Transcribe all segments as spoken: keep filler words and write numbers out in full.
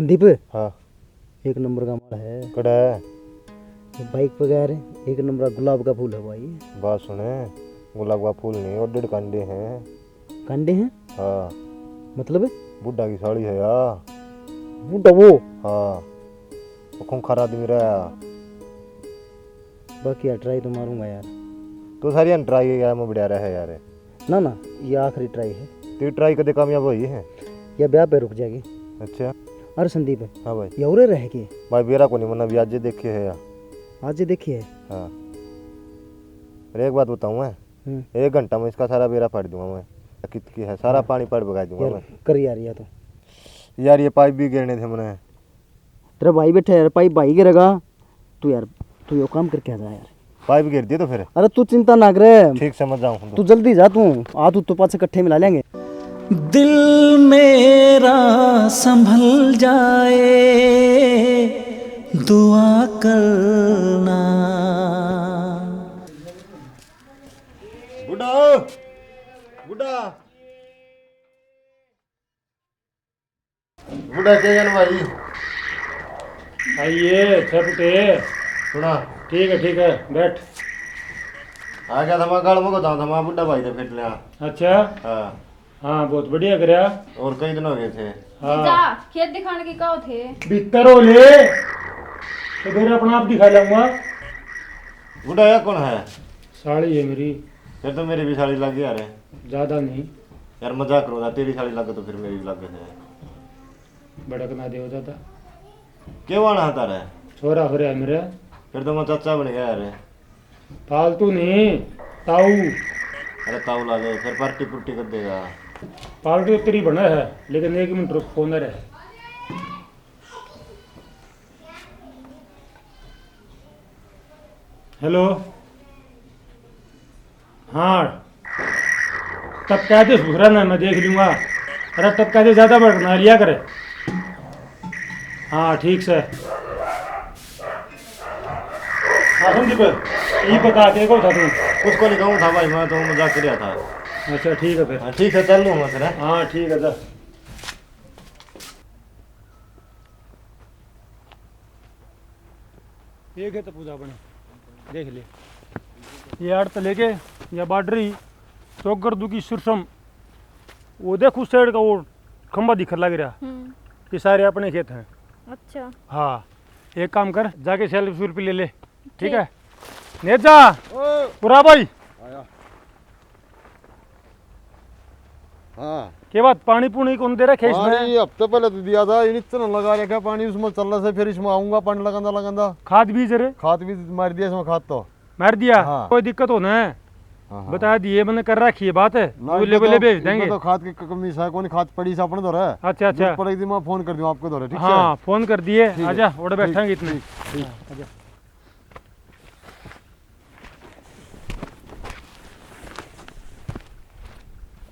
संदीप, हाँ। एक नंबर का माल है। कड़ा है? ये बाइक पे गया रे, एक नंबर का गुलाब का फूल है भाई। बात सुने, गुलाब का फूल नहीं, और डेढ़ कांडे हैं। कांडे हैं? हाँ। मतलब? बुढ़ा की साली है यार। बुढ़ा वो? हाँ। वो खूंखार आदमी रहा। बाकी यार, ट्राई तो मारूंगा यार। तू सारी ट्राई यार, मैं बढ़िया रहा है यार। ना, ना, ये आखिरी ट्राई है। तेरी ट्राई कदे कामयाब हुई है? या ब्याह पे रुक जाएगी। अच्छा। अरे संदीप, हाँ भाई। ये उरे रह के? भाई, बेरा को नहीं, मना भी आज ये देखी है यार। आज ये देखी है? हाँ। अरे, एक बात बताऊँ मैं? हम्म। एक घंटा में इसका सारा बेरा फाड़ दूंगा मैं। कित की है, सारा हाँ। पानी पाड़ बगा दूंगा यार, मैं। कर यार, या तो। यार, ये पाइप भी गिरने थे मने। तेरा भाई बैठा है यार, पाइप भाई गिरेगा। तू यार, तू यो काम करके आ जा यार। पाइप घेर दिए तो फिर? अरे तू चिंता ना करे। ठीक, समझ जाऊँ। तू जल्दी जा, तू आ, तू तो पाछे इकट्ठे मिला लेंगे। दिल मेरा संभल जाए, दुआ करना। बुढ़ा, बुढ़ा। बुढ़ा के गन भाई? आइए, छपटे। सुना। ठीक है, ठीक है, बैठ। आ गया था मैं, गाल में को था, था मैं बुढ़ा भाई ने फिट लिया। अच्छा? हाँ। हाँ, बहुत बढ़िया करया। और कई दिन हो गए थे। हाँ। जा, खेत दिखाने की कहो थे। भीतर हो ले। तो फिर अपना आप दिखा लूंगा। बुढ़ा, या कौन है? साली है मेरी। फिर तो मेरी भी साली लग गई यार। ज्यादा नहीं। यार, मजाक करूँ था, तेरी साली लग तो फिर मेरी भी लग है। भड़क ना देव दादा। के वाणा है तारा? छोरा हो रहा है मेरा। फिर तो मैं चाचा बन गया यार। पालतू नहीं, ताऊ। अरे ताऊ लागे, फिर पार्टी पुर्टी कर देगा। पार्टी तो तेरी बना है, लेकिन एक मिनट रुक, फोन आ रहा है। हेलो। हाँ। तब कह दे ससुरा ना, मैं देख लूंगा। अरे तब कह दे, ज्यादा भड़क ना लिया करे। हाँ, ठीक से। हाँ, संदीप, ये बता के कौन था तू? कुछ को नहीं कहूँ था भाई, मैं तो मजाक कर रहा था। अच्छा, ठीक है फिर। हाँ, ठीक है, चल लूँ मैं फिर, हैं? हाँ, ठीक है, चल। ये खेत पूजा बने, देख ले। ये आड़ तले के, या बाडरी, चौगरदू की सुरसम, वो देख उस साइड का वो खंबा दिखर लग रहा। हम्म। ये सारे अपने खेत हैं। अच्छा। हाँ, एक काम कर, जाके सेल्फ सुल्फी ले ले, ठीक ठीक। है? नेजा, ओ। पूरा भाई। आया। हाँ। के बात, पानी पुनी कौन दे रखे इसमें? पानी हफ्ते पहले तो दिया था, ये नीचे ना लगा रखा पानी, उसमें चल रहा से, फिर इसमें आऊंगा पानी लगांदा लगांदा। खाद बीज रे? खाद बीज मार दिया इसमें, खाद तो। मार दिया? हाँ। कोई दिक्कत हो ना? हाँ, हाँ। बता दिए, मैंने कर रखी है बात। ना, वो इनमें लेबल तो, भेज देंगे। इनमें तो खाद की क-, कमी सा कोनी, खाद पड़ी सा अपने धोरे। अच्छा, अच्छा। जरूरत पड़ेगी तो मैं फोन कर दूँ आपके धोरे, ठीक हाँ, है? फोन कर दिए, ठीक है, आजा, ओड़े ठीक, बैठांगे इतने। ठीक, ठीक। हाँ, आजा।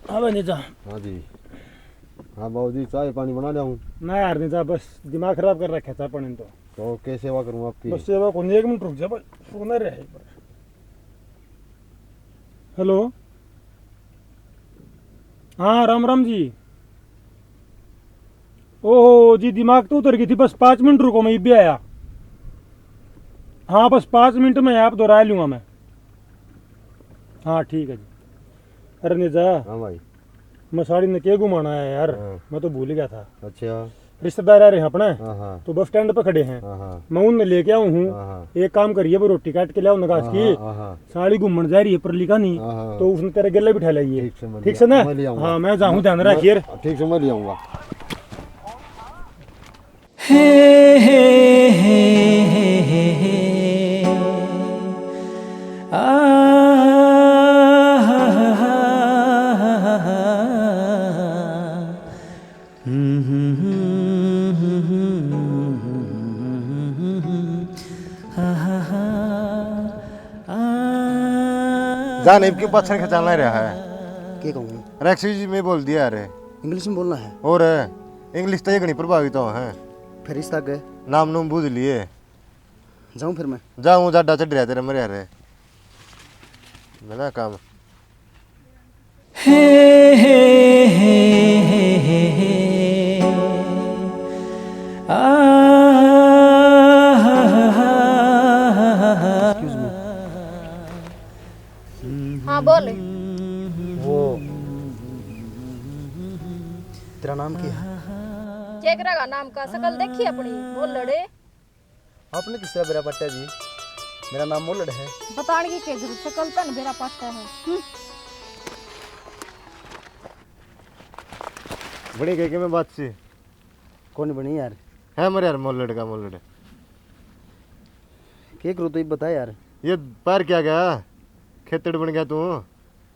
हाँ भाई, नीचा। हाँ जी। हाँ बाबू जी, चाय पानी बना लिया हूँ। ना यार, नीचा, बस दिमाग खराब कर रखा चाय पानी ने तो। तो क्या सेवा करूँ आपकी? बस सेवा को नहीं, एक मिनट रुक जा भाई, फोन आ रहा है एक बार। हेलो। हाँ, राम राम जी। ओहो जी, दिमाग तो उतर गई थी, बस पाँच मिनट रुको, मैं इब्बे आया। हाँ, बस पाँच मिनट में आप दोहरा लूँगा मैं। हाँ, ठीक है जी। अरे नेजा, हाँ भाई। मैं साड़ी ने के घुमाना है यार, हाँ। मैं तो भूल गया था। अच्छा। रिश्तेदार आ रहे हैं अपने, हाँ, हाँ। तो बस स्टैंड पे खड़े हैं। हाँ, हाँ। मैं उनने लेके आऊँ हूँ। हाँ, हाँ। एक काम करिए, वो रोटी काट के लाओ ना घास हाँ, की। हाँ, हाँ, हाँ। साड़ी घूमन जा रही है परली कानी, हाँ, हाँ। तो उसने तेरे गेले बिठा लाइए। ठीक समझ ठीक गया। से ना? मैं ले आऊँगा। हाँ, मैं जाऊँ, मैं, ध्यान मैं, रखिए। ठीक से मैं ले आऊँगा। हे, हे, हे, हे, हे, हे। आ, हा, हा, हा, हा, हा, हा। जान इबकी पाछण खिंचाना रहा है। के कहूँ? अरे excuse me बोल दिया अरे। English में बोलना है। और English तो ये घणी प्रभावित हो है। फिर इस तक नाम नूम बूझ लिए। जाऊँ फिर मैं? जाऊँ, जाडा चढ़ रहा तेरे मरे रे। बिना काम। हे, हे, हे, हे, हे। बोल। वो, तेरा नाम क्या है? के करेगा नाम का? शकल देखी अपनी, बोल लड़े। आपने किस तरह बेरा पाटा जी? मेरा नाम मोलड़ है। बताने की क्या जरूरत, शकल तन बेरा पाटा है। हम्म। बड़ी गई के मैं बात सी? कौन बनी यार? है मेरे यार मोलड़ का मोलड़। के करूँ तो ये बता यार। ये पार क्या गया? खेतड़ बन गया तू।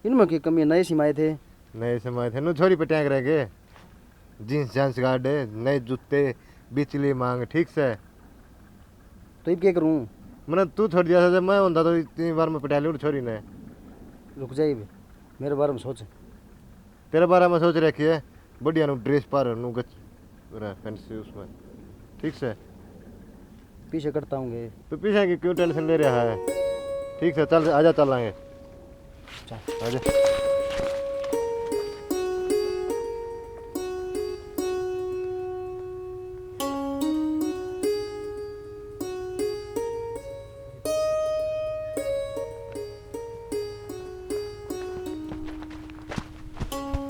इनमें की कमी है, नए सिमाए थे। नए सिमाए थे, नु छोरी पे टैंक रह गए। जींस जांस गार्ड, नए जूते, बिचली मांग, ठीक से। तो इब के करूँ? मैंने तू छोड़ दिया था, जब मैं होंदा तो इतनी बार में पटा ली छोरी ने। रुक जा इब, मेरे बारे में सोच। तेरे बारे में सोच रखी है, बढ़िया नु ड्रेस पहन, नु गच रह, फैंसी उसमें, ठीक से। पीछे करता हूँगे। तो पीछे की क्यों टेंशन ले रहा है? ठीक से, चल, आजा, चलांगे। चल। आजा।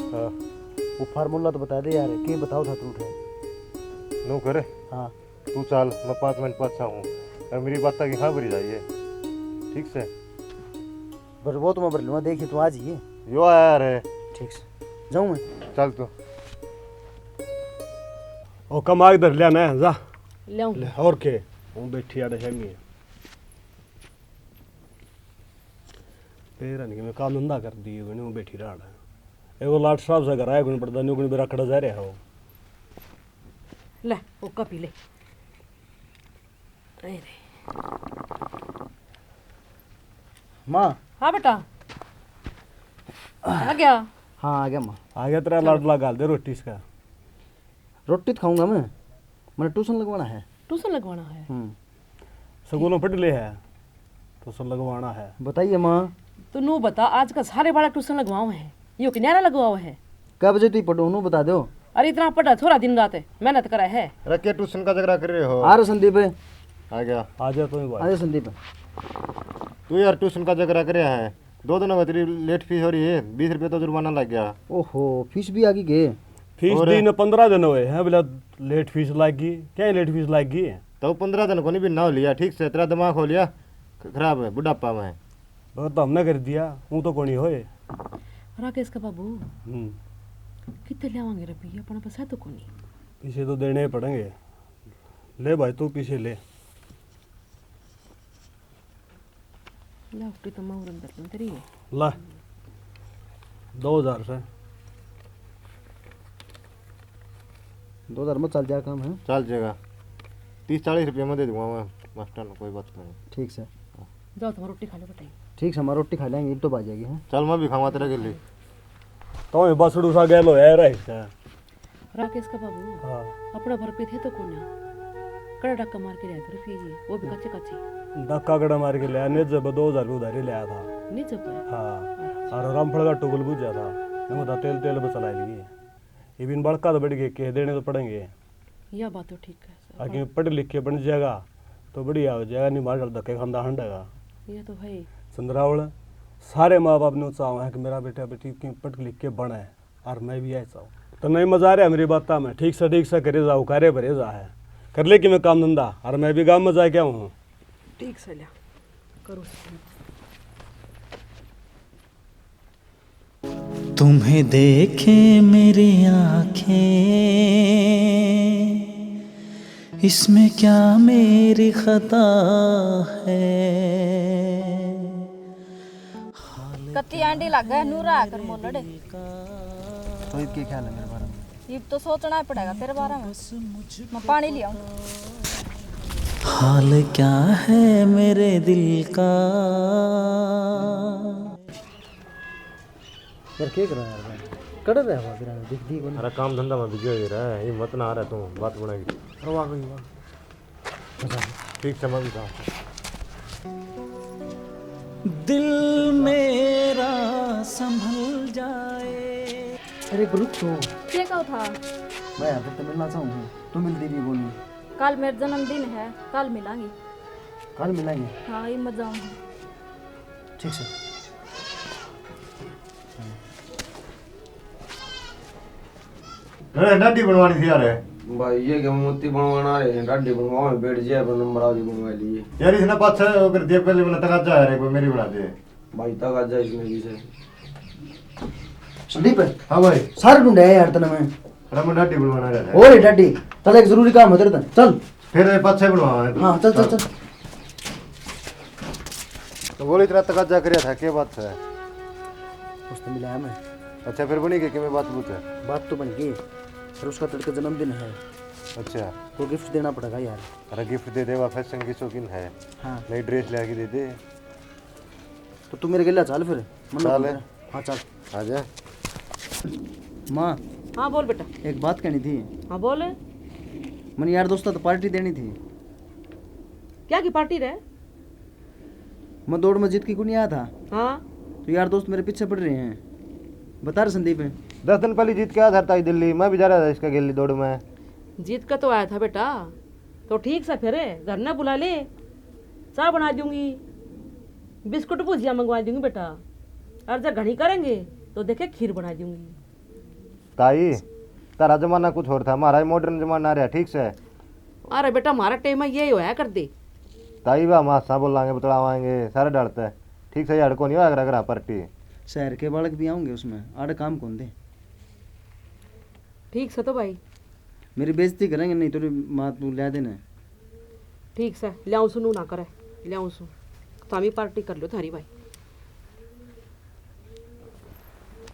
हाँ। वो फार्मूला तो बता दे यार, के बताओ था तू उठे। नो करे। हाँ। तू चाल, मैं पाँच मिनट पाछा हूँ। और मेरी बात की हाँ भरी जाइए, ठीक से। बस वो तो मैं भर लूँगा, देखिए तू आ जाइए। यो आया रे। ठीक से, जाऊँ मैं। चल तू। ओ कम आग धर लिया ना, जा। ले आऊँ। ले, और के? हूँ बैठी आड़े है नहीं। तेरा नहीं, मैं काम धंधा कर दिए, वो बैठी रहा है। ए, वो लाट साहब से घर आया, कोई पड़दा नहीं, कोई बेरा खड़ा जा रहा हो। ले, हुक्का पी ले। अरे। माँ। हाँ बेटा। आ गया? हाँ, आ गया माँ। आ गया तेरा लाडला, गाल दे रोटी इसका। रोटी तो खाऊंगा मैं, मैंने ट्यूशन लगवाना है। ट्यूशन लगवाना है? हम्म। स्कूलों पढ़ ले है, ट्यूशन लगवाना है। बताइए माँ। तो नू बता, आजकल सारे बालक ट्यूशन लगवाओ हैं, यो किनारा लगवाओ है? कै बजे तू पढ़ो, नू बता दो। अरे इतना पढ़ा छोरा दिन रात मेहनत करा है। अरे के ट्यूशन का झगड़ा कर रहे हो? आ रहा संदीप। आ गया। आ जा तू ही भाई। आ जा संदीप। तू यार ट्यूशन का झगड़ा कर रहा है। दो दिन हो गए तेरी लेट फीस हो रही है, बीस रुपये तो जुर्माना लग गया। ओहो, फीस भी आ गई के? फीस और? दी ने पन्द्रह दिन हुए हैं, बोला लेट फीस लाग गई। क्या लेट फीस लाग गई? तो पन्द्रह दिन को नहीं भी ना हो लिया, ठीक से तेरा दिमाग हो लिया ख-, खराब है बुढ़ापा में। वो तो हमने कर दिया, वो तो कोनी होए। राकेश का बाबू, हम्म। कितने लेवांगे रुपये, अपना पास है तो कोनी। पीछे तो देने ही पड़ेंगे। ले भाई, तू पीछे ले। ले, उठी तो मैं उरन धर लूं तेरी। ला, दो हजार से। दो हजार में चल जाएगा काम, है? चल जाएगा। तीस चालीस रुपये में दे दूंगा मैं मास्टर ने, कोई बात नहीं। ठीक से। जाओ, तुम रोटी खा लो, बताइए। ठीक से, हम रोटी खा लेंगे, इब तो बाज जाएगी, हैं? चल, मैं भी खाऊंगा तेरे के लिए। तो ये बसड़ू सा गैल होया है, रहे से। राकेश का बाबू, हाँ। अपना भरपेट है तो कोन्या। कड़ा डाका मार के लिया था रुपये ये, वो भी काचे काचे। डाका कड़ा मार के लिया, ने जब दो हजार रुपये उधारी लिया था। ने जब? हाँ। अच्छा। और रामफल का टुगल बुझा था, मैं बता तेल, तेल बचला लिए। ये बिन बड़का तो बढ़ गए, के देने तो पड़ेंगे। यह बात तो ठीक है सर। आगे पढ़ लिख के बन जाएगा तो बढ़िया हो जाएगा, नहीं मार धक्के खांदा हंडेगा। ये तो है ही। चंद्रावल, सारे माँ बाप ने चाहवा है कि मेरा बेटा बेटी क्यों पढ़ लिख के बने। और मैं भी ऐसा हूँ। तो नहीं मजा आ रहा मेरी बात में, ठीक से, ठीक से करे जाओ, कार्य भरे जा है, कर ले कि मैं काम धंधा, और मैं भी गाँव में जाके आऊँ हूँ। ठीक से लिया, करो। तुम्हें देखे मेरी आंखें, इसमें क्या मेरी खता है? कत्ती आंडी लागे नूरा आकर मोलड़े। तो इब के ख्याल है मेरे बारे में? इब तो सोचना ही पड़ेगा तेरे बारे में। मैं पानी ले आऊं। हाल क्या है मेरे दिल का? यार, के करा यार मैं? कड़े रहे हो फिर, दिखदी कोनी। अरे, काम धंधा में बिजी हो रहा है, ये मत ना आ रहा तू, बात बनाएगी। अरे, वाह, वाह, वाह। ठीक समझ था। दिल मेरा संभल जाए। अरे, रुक तो। के कहो था? मैं यहाँ पे तो मिलना चाहूँ हूँ, तू मिलती भी कोनी। कल मेरा जन्मदिन है, कल मिलांगे। कल मिलांगे? हाँ, ये मजा आऊंगी। ठीक से। अरे, दाढ़ी बनवानी थी यार। भाई, ये क्या मोती बनवाना है? दाढ़ी बनवाओ, बैठ जाए, पर नंबर आदि बनवा लिए। यार, इसने पाछे वो कर दिया, पहले मैंने तकाजा है, एक बार मेरी बना दे। भाई, तकाजा इसमें भी से। संदीप। हाँ भाई। सारे ढूंढे हैं यार तने मैं। अरे, मैं दाढ़ी बनवाना रहता है। और दाढ़ी, चल, एक जरूरी काम है तेरे तक, चल। फिर ये पाछे बनवावा है। हाँ, चल, चल, चल। तो बोल, इतना तकाजा करया था, क्या बात है? उसने मिलाया मैं। अच्छा, फिर बनी गई कि मैं बात बूत है? बात तो बन गई, फिर उसका तड़के जन्मदिन है। अच्छा। तो गिफ्ट देना पड़ेगा यार। अरे, गिफ्ट दे दे, वह फैशन की शौकीन है। हाँ। नई ड्रेस ले आके दे दे। तो तू मेरे गेल्या चाल फिर। मन चाल। हाँ, चल। आ जा। माँ। हाँ, बोल बेटा। एक बात कहनी थी। हाँ, बोल। मन यार दोस्तों तो पार्टी देनी थी। क्या की पार्टी रे? मैं दौड़ में जीत के को नहीं आया था। हाँ। तो यार दोस्त मेरे पीछे पड़ रहे हैं। बता रहे संदीप है। दस दिन पहले जीत के आया था ताई दिल्ली, मैं भी जा रहा था इसका गेली दौड़ में। जीत के तो आया था बेटा, तो ठीक से फिर घर ने बुला ले, चाय बना दूंगी, बिस्कुट भुजिया मंगवा दूंगी बेटा, और जब घणी करेंगे तो देखे खीर बना दूंगी। ताई, तारा जमाना कुछ और था, हमारा मॉडर्न जमाना आ रहा, ठीक से। अरे बेटा, हमारा टाइम में यही होया कर दे। ताई, वह हम हासा बोलांगे, बतलावांगे, सारे डरते। ठीक से, यार को नहीं होया करा, करा पार्टी। शहर के बालक भी आऊंगे उसमें, आड़े काम कौन दे। ठीक से तो भाई। मेरी बेइज्जती करेंगे नहीं, तेरी माँ तू ल्या देना। ठीक से, ल्याऊं सुनू ना करे, ल्याऊं सु। तो हम ही पार्टी कर लो थारी भाई।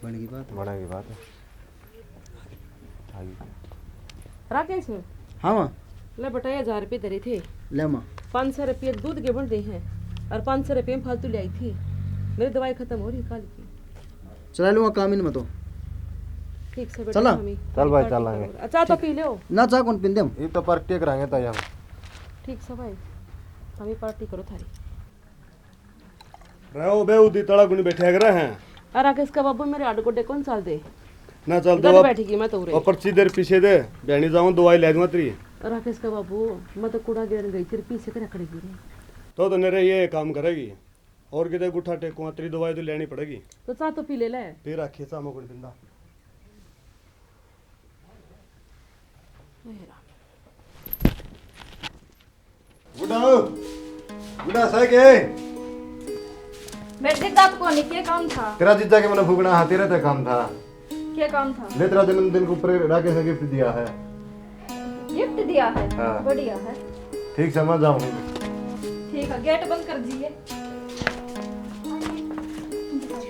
बन गई बात। बन गई बात। आ गई। राकेश। हाँ माँ। ले बेटा, ये हजार रुपये धरे थे। ले माँ। पाँच सौ रुपये दूध के बन रहे हैं और पाँच सौ रुपये में फालतू ले आई थी। मेरी दवाई खत्म हो रही काल की। चला लूंगा काम इनमें तो। ठीक से बेटा, चला। हम ही चल भाई, पार्टी चलांगे। करो। अच्छा, तो पी लो। ना, चाह कौन पींदे हम? ये तो पार्टी करांगे तो हम। ठीक से भाई, हम ही पार्टी करो थारी। रहो बे, उदी तला गुनी बैठा करे हैं। अरे राकेश का बाबू, मेरे हड गोडे कौन चाल दे? ना चाल दे घर बाप। बैठेगी मैं तो उरे। और पर्ची दे, पीछे दे, बहनी जाऊं, दवाई ले दूंगा तेरी। राकेश का बाबू, मैं तो कूड़ा गिरन गई थी, पीछे के रखड़ेगी रे। तो तो नरे ये काम करेगी, और किते गुठा टेकूंगा, तेरी दवाई तो लेनी पड़ेगी। तो चाह तो पी ले ले। पी रखी चाह, मैं कौन पिंदा। हे राम। बुढ़ा, बुढ़ा सा के? मेरे जीजा तो कोनी, के काम था? तेरा जीजा के मैंने फूकना, हाँ, तेरे ते काम था। के काम था? ले, तेरा जन्मदिन के ऊपर राकेश ने गिफ्ट दिया है। गिफ्ट दिया है? हाँ। बढ़िया है। ठीक से, मैं जाऊँ। ठीक है, गेट बंद कर दीजिए।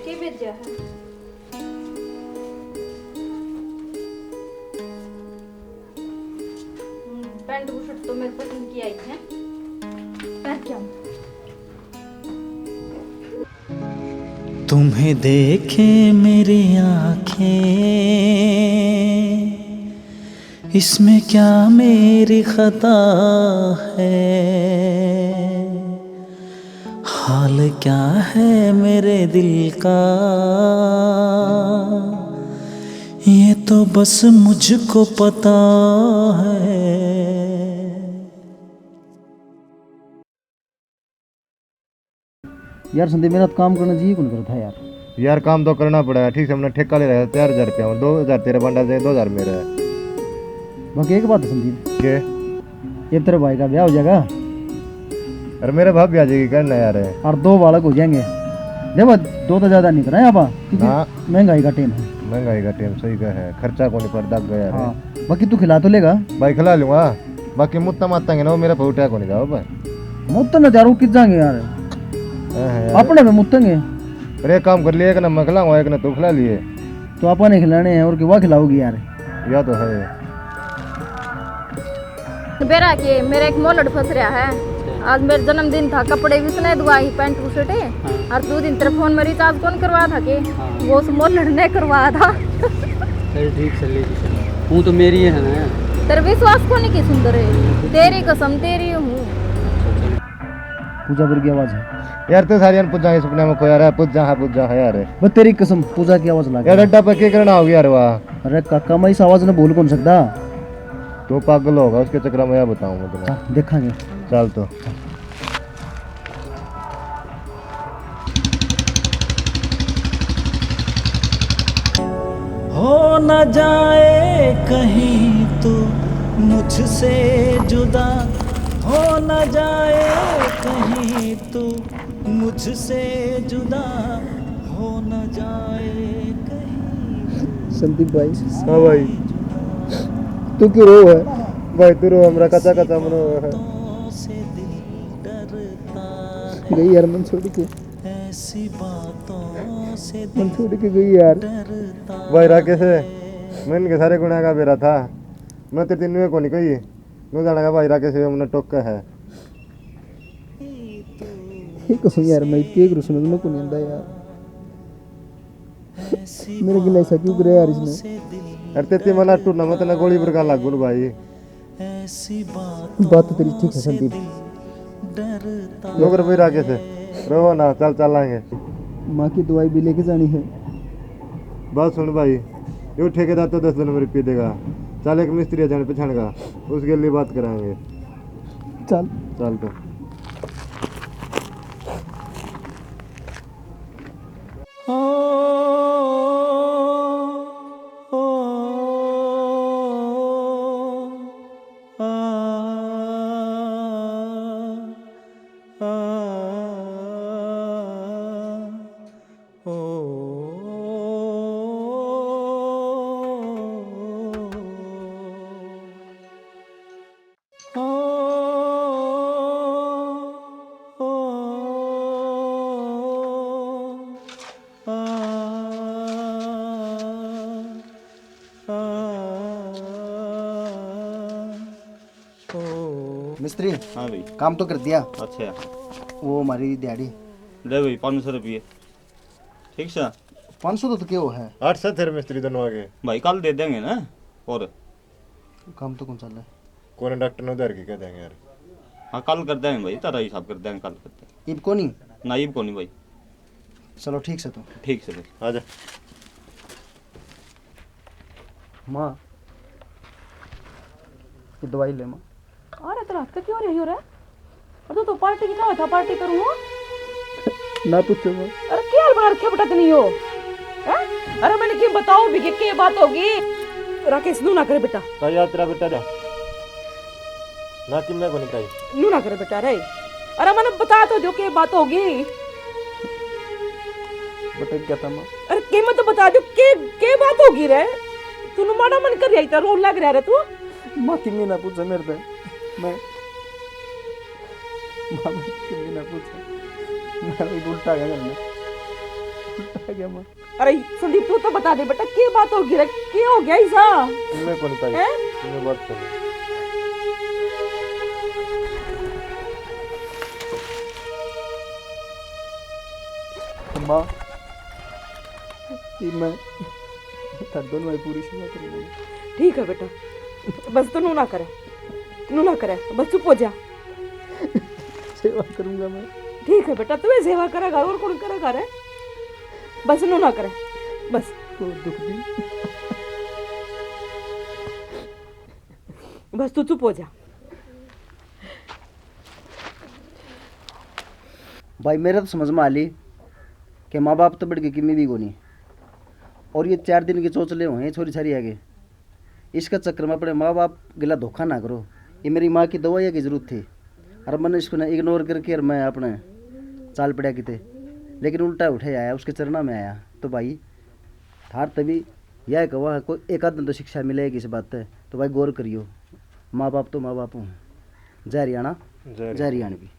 के भेजा है? हम्म, पैंट बुशर्ट तो मेरे पसंद की आई है, पहन के आऊं। तुम्हें देखे मेरी आंखें, इसमें क्या मेरी खता है? हाल क्या है मेरे दिल का, ये तो बस मुझको पता है। यार संदीप, मेरा तो काम करना जी कौन करता है यार। यार, काम तो करना पड़ा है, ठीक से। हमने ठेका ले रखा है चार हजार रुपया, दो हजार तेरे बंडा से, दो हजार मेरा है। बाकी एक बात है संदीप। के? ये तेरे भाई का ब्याह हो जाएगा। अरे, मेरे भाभी आ जाएगी, कहना यार। और दो बालक हो जाएंगे। देखो, दो तो ज्यादा नहीं कराए आप, क्योंकि हाँ। महंगाई का टाइम है। महंगाई का टाइम सही का है, खर्चा को नहीं पड़ता गया है। हाँ, बाकी तू खिला तो लेगा? भाई, खिला लूंगा, बाकी मुत्ता माता के ना, वो मेरा फौटा को नहीं जाओ भाई। मुत्ता ना यार, वो कित जाएंगे यार, हाँ, हाँ, यार। अपने में मुत्तेंगे। अरे, एक काम कर लिए, एक ना मैं खिलाऊंगा, एक ना तू खिला लिए। तो आपा ने खिलाने हैं और कि वह खिलाओगी यार? या तो है। बेरा के मेरा एक मोलड़ फंस रहा है। आज मेरा जन्मदिन था, कपड़े भी उसने दुआ ही, पैंट बुशर्ट है। हाँ। और दो दिन तेरे फोन में रिचार्ज कौन करवा था के? हाँ। वो उस मोलड़ ने करवाया था। चल ठीक से ले जी, चल। हूँ तो मेरी है ना। तेरे विश्वास को नहीं की सुंदर है। तेरी कसम, तेरी हूँ। पूजा वर्गी आवाज है। यार, तो सारियां पूजा के सपने में खोया रहा, पूजा है, पूजा है यार। बस तेरी कसम, पूजा की आवाज लग यार, गई। अड्डा पे क्या करना हो गया यार, वाह। अरे काका, मैं इस आवाज ने भूल कौन सकता? तू पागल होगा, उसके चक्कर में या बताऊं मैं तुम्हें। हाँ, देखेंगे। चल तो। हो ना जाए कहीं तू मुझसे जुदा, हो ना जाए कहीं तू मुझसे जुदा, हो ना जाए कहीं। संदीप भाई। हाँ भाई। तू क्यों रो है? भाई तू रो, हमरा कच्चा कच्चा मनो है। गई यार मन छोड़ के। मन छोड़ के गई यार। भाई राकेश, मैं इनके सारे गुनाह का बेरा था। मैं तेरे दिन में कोनी कही। मैं जाना का भाई राकेश, मैंने टोका है। ये कहूँ यार, मैं के करूँ, समझ में कोनी आंदा यार। मेरे गिला ऐसा क्यों करे यार इसने? अरे तेती मना टूरना, मैं तने गोली बरका लागू ना भाई। बात तो तेरी ठीक है संदीप। नौकर भाई राकेश, रहो ना, चल चलांगे। माँ की दवाई भी लेके जानी है। बात सुन भाई, यो ठेकेदार तो दस दिन में रुपये देगा। चल एक मिस्त्री है जान पहचान का, उसके लिए बात कराएंगे। चल। चल तो। मिस्त्री, हाँ भाई। काम तो कर दिया। अच्छा। वो हमारी दिहाड़ी। ले भाई, पाँच सौ रुपये। ठीक सै। पाँच सौ तो, तो के हो है? आठ सौ तेरे मिस्त्री दोनों आगे। भाई, कल दे देंगे ना। और काम तो कौन चल रहा है? कौन डॉक्टर ने उधार की कह देंगे यार। हाँ, कल कर देंगे भाई, तारा हिसाब कर देंगे, कल कर देंगे। इब कोनी? ना, इब कोनी भाई। चलो, ठीक सै तो। ठीक सै भाई। आजा। माँ, ये दवाई ले माँ। अरे, तेरा हाथ का क्यों रही हो रे? अरे, तू तो पार्टी की कहा था, पार्टी करूँ? ना पूछो माँ। अरे, क्या हाल बना रखे बेटा तनी हो? हैं? अरे, मैंने की बताओ भी कि के बात होगी? राकेश, नू ना करे बेटा। ताई, आ तेरा बेटा जा। ना कि मैं को नहीं कही। नू ना करे बेटा रे। अरे, मैंने बता तो दो के बात होगी। बेटा क्या था माँ? अरे, के मैं तो बता दो, के, के बात होगी रे? तू नू माड़ा मन कर रही था, रोन लग रहा रे तू। माँ, किन्नी ना पूछे मेरे पे। मैं, माँ, मैं किन्नी ना पूछे। मैं भी उल्टा गया घर में। उल्टा गया माँ। अरे संदीप, तू तो बता दे बेटा, के बात होगी रे? के हो गया ऐसा? मैं कौन ताई? हैं? मैं बात कर। माँ, ये मैं थारे दोनों भाई पूरी सेवा करूंगा। ठीक है बेटा, बस तू नू ना करे, नू ना करे, बस चुप हो जा। सेवा करूंगा मैं। ठीक है बेटा, तू ही सेवा करेगा, और कौन करेगा रे? बस नू ना करे, बस। बहुत दुख दी। बस तू चुप हो जा। भाई, मेरे तो समझ में आ ली कि माँ बाप तो बढ़ के किमी भी कोनी, और ये चार दिन के चोचले हुए छोरी छारी आगे। इसका चक्कर में अपने माँ बाप गला धोखा ना करो। ये मेरी माँ की दवाइयाँ की जरूरत थी, और मैंने इसको ना इग्नोर करके और मैं अपने चाल पड़ा किते, लेकिन उल्टा उठे आया, उसके चरणा में आया। तो भाई, थार तभी यह कहा कोई एक आध दिन तो शिक्षा मिलेगी इस बात पे। तो भाई, गौर करियो, माँ बाप तो माँ बाप हों। जय हरियाणा, जय जय हरियाणवी।